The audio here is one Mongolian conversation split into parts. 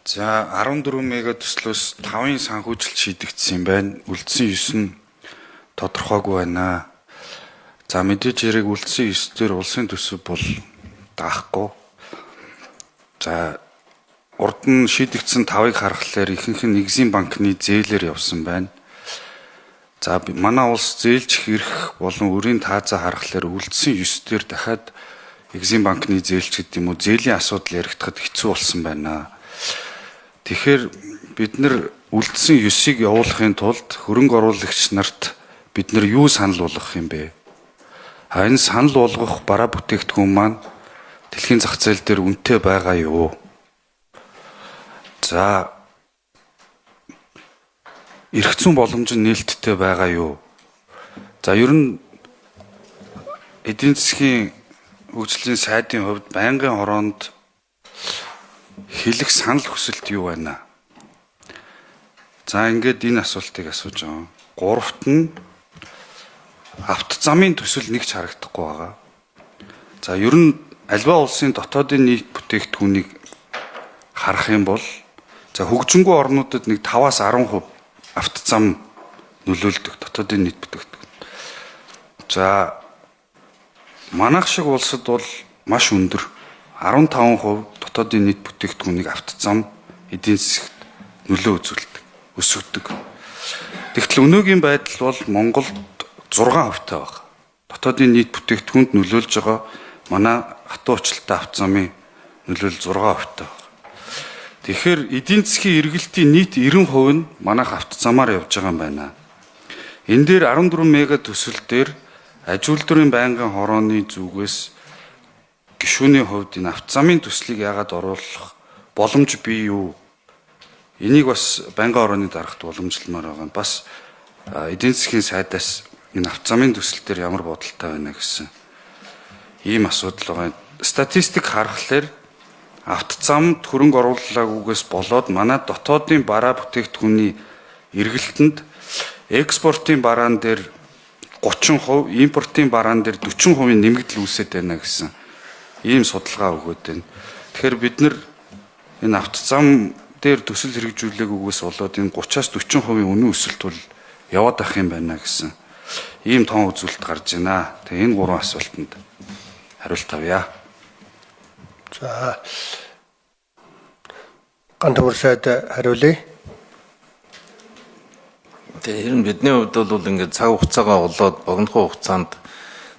За, 14 мега төслөөс 5-ын санхүүжилт шийдэгдсэн юм байна. Үлдсэн 9 нь тодорхойгүй байна. За, мэдээж хэрэг үлдсэн 9 дээр улсын төсөв бол даахгүй. За, урд нь шийдэгдсэн 5-ыг харахлаар ихэнх нь Exim банкны зээлээр явсан байна. За, манай улс зээлжих эрх болон өрийн таазаа харахлаар үлдсэн 9 дээр дахиад Exim банкны зээлч гэдэг юм уу, зээлийн асуудал яригдахад хэцүү болсон байна. Тэгэхээр бид нар үлдсэн 9-ийг явуулахын тулд хөрөнгө оруулагч нарт бид нар юу санал болгох юм бэ? А энэ санал болгох бараа бүтээгдэхүүн маань дэлхийн зах зээл дээр үнэтэй байгаа юу? За, эрх зүйн боломж нь нээлттэй байгаа юу? За, ер нь эдийн засгийн хөгжлийн сайдын хувьд байнгын хороонд хэлэх санал хүсэлт юу байна? За, ингээд энэ асуултыг асууж байгаа. Гуравт нь автозамын төсөл нэг ч харагдахгүй байгаа. За, ер нь альва улсын дотоодын нийт бүтээгдэхүүнийг харах юм бол, за, хөгжингүй орнуудад нэг 5-аас 10% автозам нөлөөлдөг дотоодын нийт бүтээгдэхүүн. За, манайх шиг улсад бол маш өндөр, 15% дотоодын нийт бүтээгдэхүүнийг автозам эдийн засагт нөлөө үзүүлдэг, өсгөдөг. Тэгтэл өнөөгийн байдал бол Монголд 6% таа байна. Дотоодын нийт бүтээгдэхүүнд нөлөөлж байгаа манай хатуу уучлалтай автозамын нөлөөлөл 6% таа байна. Тэгэхээр эдийн засгийн эргэлтийн нийт 90% нь манайх автозамаар явж байгаа юм байна. Энэ дээр 14 мега төсөл дээр аж үйлдвэрийн байнгын хорооны зүгээс гишүүний хувьд энэ автозамын төслийг яагаад оруулах боломж бий юу? Энийг бас байнгын хорооны дарагт уламжламаар байгаа. Бас эдийн засгийн сайдаас энэ автозамын төсөл дээр ямар бодолтой байна гэсэн ийм асуудал байгаа. Статистик харахлаар автозамд хөрөнгө оруулаагүйгээс болоод манай дотоодын бараа бүтээгдэхүүний эргэлтэнд экспортын бараан дээр 30%, импортын бараан дээр 40% нэмэгдэл үүсээд байна гэсэн ийм судалгаа өгөөд байна. Тэгэхээр бид нар энэ автозам дээр төсөл хэрэгжүүлээгүйгээс болоод энэ 30-аас 40% үнэн өсөлт бол яваад ах юм байна гэсэн ийм тоон үзүүлэлт гарч байна. Тэгээ энэ гурван асуултанд хариулт авъя. За, Гантүмөр сайд хариулъя. Тэгээ ер нь бидний хувьд бол ингээд цаг хугацаагаа олоод богинохон хугацаанд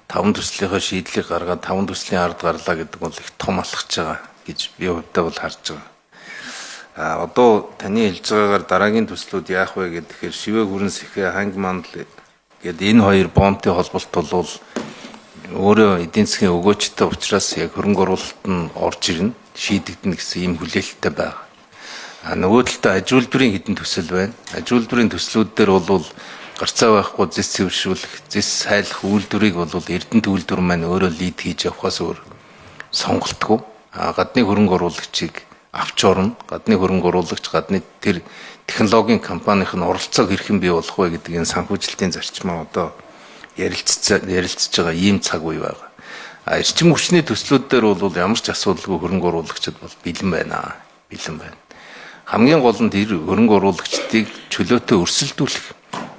таван төслийнхөө шийдлийг гаргаад таван төслийн ард гарлаа гэдэг бол их том алхаж байгаа гэж би хувьдаа бол харж байгаа. А одоо таны хэлж байгаагаар дараагийн төслүүд яах вэ гэхээр шивээ хүрэн сэхэ ханг мандал гээд энэ хоёр бомбын холболт бол өөрөө эдийн засгийн өгөөчтэй учраас яг хөрөнгө оруулалт нь орж ирнэ, шийдэгдэнэ гэсэн ийм хүлээлттэй байгаа. А нөгөө талдаа аж үйлдвэрийн хэдэн төсөл байна. Аж үйлдвэрийн төслүүд дээр бол гарцаа байхгүй зэс цэвэршүүлэх, зэс сайлах үйлдвэрийг бол Эрдэнэт үйлдвэр маань өөрөө лид хийж явахаас өөр сонголтгүй. А гадны хөрөнгө оруулагчийг авч орно. Гадны хөрөнгө оруулагч, гадны тэр технологийн компанийн оролцоог хэрхэн бий болох вэ гэдэг энэ санхүүжилтийн зарчмаа одоо ярилцж байгаа ийм цаг үе байгаа. А эрчим хүчний төслүүд дээр бол ямар ч асуудалгүй хөрөнгө оруулагчид бол бэлэн байна. Бэлэн байна. Хамгийн гол нь тэр хөрөнгө оруулагчдыг чөлөөтэй өрсөлдүүлэх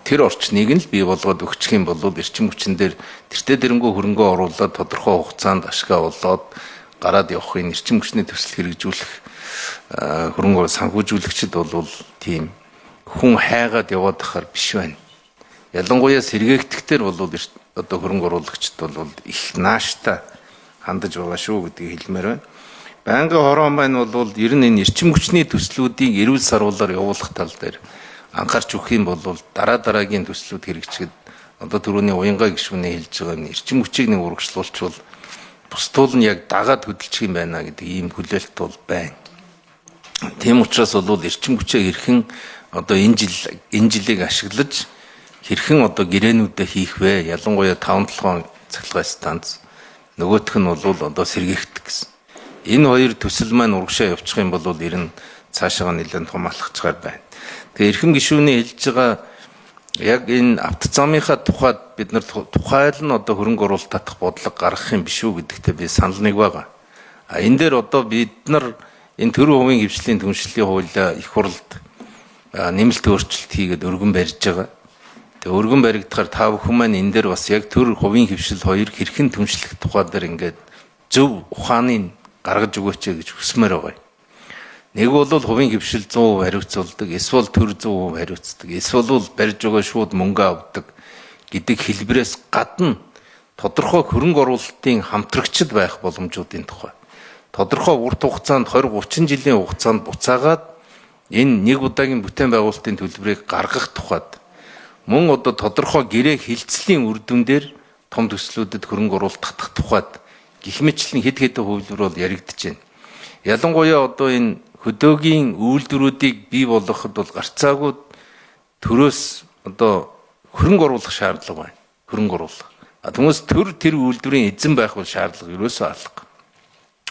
тэр орчныг нь л бий болгоод өгчих юм бол эрчим хүчин дээр тэртээ тэрнгүү хөрөнгө оруулаад тодорхой хугацаанд ашгаа олоод гараад явах энэ эрчим хүчний төсөл хэрэгжүүлэх хөрөнгө санхүүжүүлэгчид бол тийм хүн хайгаад яваад байхаар биш байна. Ялангуяа сэргээгдэхтэр бол одоо хөрөнгө оруулагчид бол их нааштай хандаж байгаа шүү гэдгийг хэлмээр байна. Байнгын хороо маань бол ер нь энэ эрчим хүчний төслүүдийг эрүүл саруулаар явуулах тал дээр анхаарч өгөх юм бол дараа дараагийн төслүүд хэрэгжихэд одоо түрүүний уянгаа гишүүний хэлж байгаа энэ эрчим хүчийг нэг урагшлуулчвал бусдуул нь яг дагаад хөдөлчих юм байна гэдэг ийм хүлээлт бол байна. Тийм учраас бол эрчим хүчээ хэрхэн одоо энэ жилийг ашиглаж хэрхэн одоо гэрээнүүдээ хийх вэ? Ялангуяа 5 толгойн цахилгаан станц, нөгөөх нь бол одоо сэргээгдэх гэсэн. Энэ хоёр төсөл маань урагшаа явчих юм бол ер нь цаашаа нэлээд том алхацгаар байна. Тэгээ эрхэм гишүүний хэлж байгаа яг энэ автозамынхаа тухайд бид нар тухайл нь одоо хөрөнгө оруулалт татах бодлого гаргах юм биш үү гэдэгтээ би санал нэг байгаа. А энэ дээр одоо бид нар Энэ төр хувийн хвшлийн түншлэлийн хуулиа их хурлд нэмэлт өөрчлөлт хийгээд өргөн барьж байгаа. Тэгээ өргөн баригдахаар та бүхэн маань энэ дээр бас яг төр хувийн хвшил хоёр хэрхэн түншлэх тухай дээр ингээд зөв ухааныг гаргаж өгөөч гэж хүсмээр байгаа юм. Нэг бол хувийн хвшил 100% хариуцуулдаг, эсвэл төр 100% хариуцдаг, эсвэл барьж байгаа шууд мөнгө авдаг гэдэг хэлбэрээс гадна тодорхой хөрөнгө оруулалтын хамтрагчид байх боломжуудын тухай. Тодорхой урт хугацаанд 20 30 жилийн хугацаанд буцаагаад энэ нэг удаагийн бүтээн байгуулалтын төлбөрийг гаргах тухайд мөн одоо тодорхой гэрээ хилцлийн үр дүн дээр том төслүүдэд хөрөнгө оруулалт татах тухайд гих мэтлэн хэд хэдэн хувилбар бол яригдж байна. Ялангуяа одоо энэ хөдөөгийн үйлдвэрүүдийг бий болгоход бол гарцаагүй төрөөс одоо хөрөнгө оруулах шаардлага байна. Хөрөнгө оруулах. А түүнээс төр тэр үйлдвэрийн эзэн байх бол шаардлага ерөөсөө алга.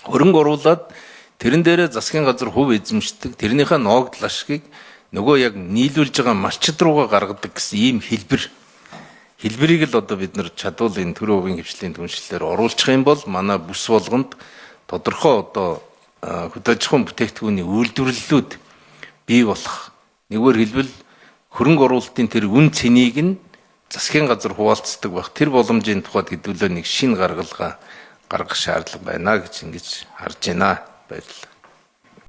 Хөрөнгө оруулаад тэрэн дээрээ засгийн газар хувь эзэмшдэг тэрнийхээ ноогдол ашгийг нөгөө яг нийлүүлж байгаа малчид руугаа гаргадаг гэсэн ийм хэлбэр хэлбэрийг л одоо бид нар чадвал энэ төрийн хувийн хвшлийн түншлэлээр оруулчих юм бол манай бүс болгонд тодорхой одоо хөдөө аж ахуйн бүтээгдэхүүний үйлдвэрлэлүүд бий болох. Нэгүгээр хэлбэл хөрөнгө оруулалтын тэр үн цэнийг нь засгийн газар хуваалцдаг байх тэр боломжийн тухайд хэдүүлээ нэг шинэ гаргалгаа гаргах шаардлага байна гэж ингэж харж байна. Баярлалаа.